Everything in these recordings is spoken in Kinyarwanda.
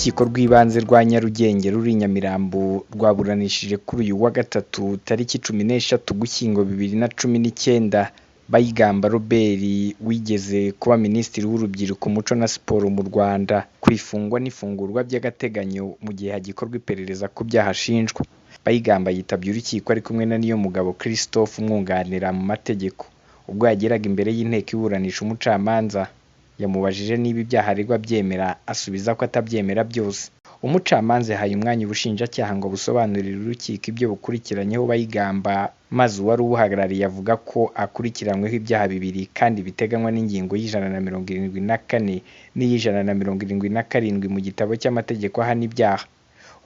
Urukiko rw'Ibanze rwa Nyarugenge ruri i Nyamirambo rwaburanishije kuri uyu wa Gatatu tariki 13 Ugushyingo 2019 Bayigamba Robert wigeze kuba Minisitiri w'Urubyiruko, Umuco na Siporo mu Rwanda ku ifungwa n'ifungurwa by'agateganyo mu gihe hagikorwa iperereza ku byaha ashinjwa. Bayigamba yitabye urukiko ari kumwe na Niyomugabo Christophe umwunganira mu mategeko. Ubwo yageraga imbere y'inteko iburanisha umucamanza yamubajije niba ibyaha aregwa abyemera, asubiza ko atabyemera byose. Umucamanza yahaye umwanya ubushinjacyaha ngo busobanurire urukiko ibyo bukurikiranyeho Bayigamba, maze uwari ubuhagarariye avuga ko akurikiranyweho ibyaha bibiri kandi biteganywa n'ingingo y'174 n'iy'177 mu gitabo cy'amategeko ahana ibyaha.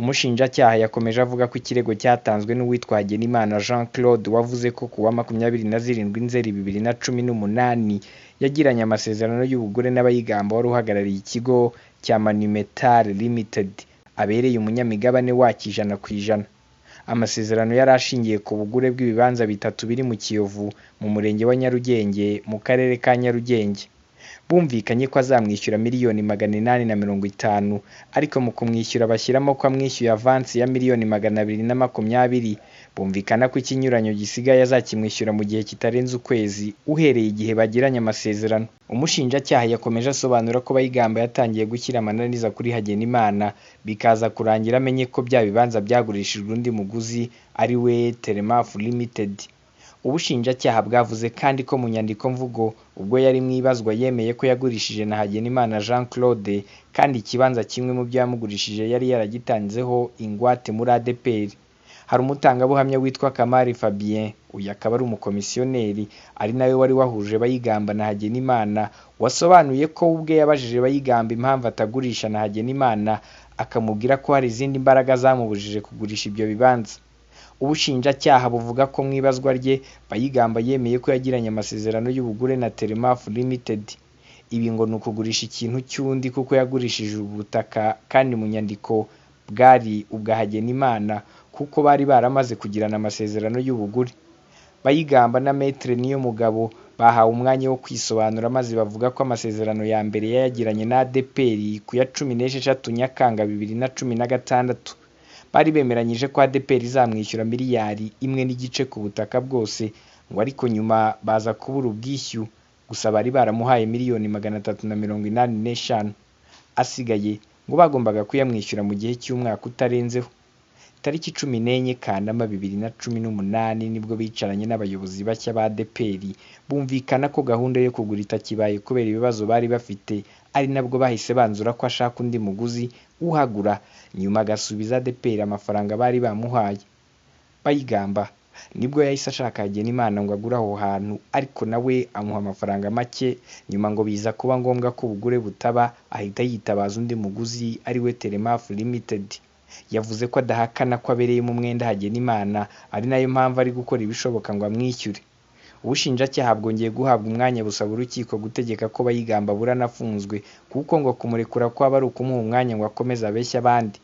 Umushinjacyaha yakomeje avuga ko ikirego cyatanzwe n'uwitwa Hagenimana Jean Claude wavuze ko ku wa 27 Nzeri 2018 yagiranye amasezerano y'ubugure na Bayigamba wari uhagarariye ikigo cya Manumetal Limited abereye umunyamigabane wacyo 100%. Amasezerano yari ashingiye ku bugure bw'ibibanza bitatu biri mu Kiyovu mu murenge wa Nyarugenge mu karere ka Nyarugenge. Bumvikanye ko azamwishyura 850 000 000 ariko mu kumwishyura bashyiramo ko amwishyuye avansi ya 220 000 000, bumvikana ko ikinyuranyo gisigaye azakimwishyura mu gihe kitarenze ukwezi uhereye igihe bagiranye amasezerano. Umushinjacyaha yakomeje asobanura ko Bayigamba yatangiye gushyira amananiza kuri Hagenimana bikaza kurangira amenye ko bya bibanza byagurishijwe undi muguzi ari we Telemafu Limited. Ubushinjacyaha bwavuze kandi ko mu nyandiko mvugo ubwo yari mu ibazwa yemeye ko yagurishije na Hagenimana Jean Claude kandi ikibanza kimwe mu byo yamugurishije yari yaragitanzeho ingwate muri ADEPR. Hari umutangabuhamya witwa Kamari Fabien, uyu akaba ari umukomisiyoneri ari nawe wari wahuje Bayigamba na Hagenimana, wasobanuye ko we ubwe yabajije Bayigamba impamvu atagurisha na Hagenimana, akamubwira ko hari izindi mbaraga zamubujije kugurisha ibyo bibanza. Ubushinjacyaha buvuga ko mu ibazwa rye Bayigamba yemeye ko yagiranye amasezerano y'ubugure na Telemafu Limited. Ibi ngo ni ukugurisha ikintu cy'undi kuko yagurishije ubutaka kandi mu nyandiko bwari ubwa Hagenimana kuko bari baramaze kugirana amasezerano y'ubugure. Bayigamba na Maître Niyomugabo bahawe umwanya wo kwisobanura maze bavuga ko amasezerano ya mbere yayagiranye na ADEPR ku ya 16 Nyakanga 2016. Bari bemeranyije ko ADEPR izamwishyura 1.5 miliyari ku butaka bwose, ngo ariko nyuma baza kubura ubwishyu, gusa bari baramuhaye 385 000 000. Asigaye ngo bagombaga kuyamwishyura mu gihe cy'umwaka utarenzeho. Tariki 14 Kanama 2018 nibwo bicaranye n'abayobozi bashya ba ADEPR bumvikana ko gahunda yo kugura itakibaye kubera ibibazo bari bafite, ari nabwo bahise banzura ko ashaka undi muguzi uhagura nyuma agasubiza ADEPR amafaranga bari bamuhaye. Bayigamba nibwo yahise ashaka Hagenimana ngo agure aho hantu ariko nawe amuha amafaranga make, nyuma ngo biza kuba ngombwa ko ubugure butaba ahita yitabaza undi muguzi ari we Telemafu Limited. Yavuze ko adahakana ko abereyemo umwenda Hagenimana ari nayo mpamvu ari gukora ibishoboka ngo amwishyure. Ubushinjacyaha bwongeye guhabwa umwanya busaba urukiko gutegeka ko Bayigamba aburana afunzwe kuko ngo kumurekura kwaba ari ukumuha umwanya ngo akomeze abeshye abandi.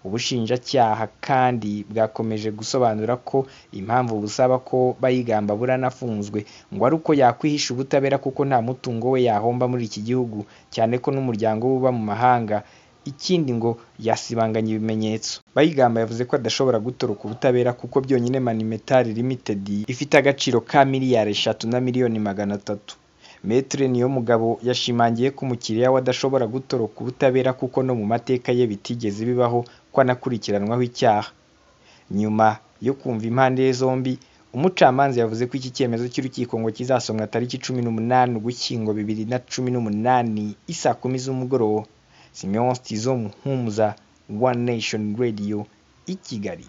Ubushinjacyaha kandi bwakomeje gusobanura ko impamvu busaba ko Bayigamba aburana afunzwe ngo ari uko yakwihisha ubutabera kuko nta mutungo we yahomba muri iki gihugu, cyane ko n'umuryango we uba mu mahanga. Ikindi ngo yasibanganya ibimenyetso. Bayigamba yavuze ko adashobora gutoroka ubutabera kuko byonyine Manumetal Limited ifite agaciro ka 3 300 000 000. Maître Niyomugabo yashimangiye ko umukiriya we adashobora gutoroka ubutabera kuko no mu mateka ye bitigeze bibaho ko anakurikiranwaho icyaha. Nyuma yo kumva impande zombi, umucamanza yavuze ko iki cyemezo cy'urukiko ngo kizasomwa tariki 18 Ugushyingo 2018 isaa 10 z'umugoroba. Simeon Stizo Muhumuza, One Nation Radio i Kigali.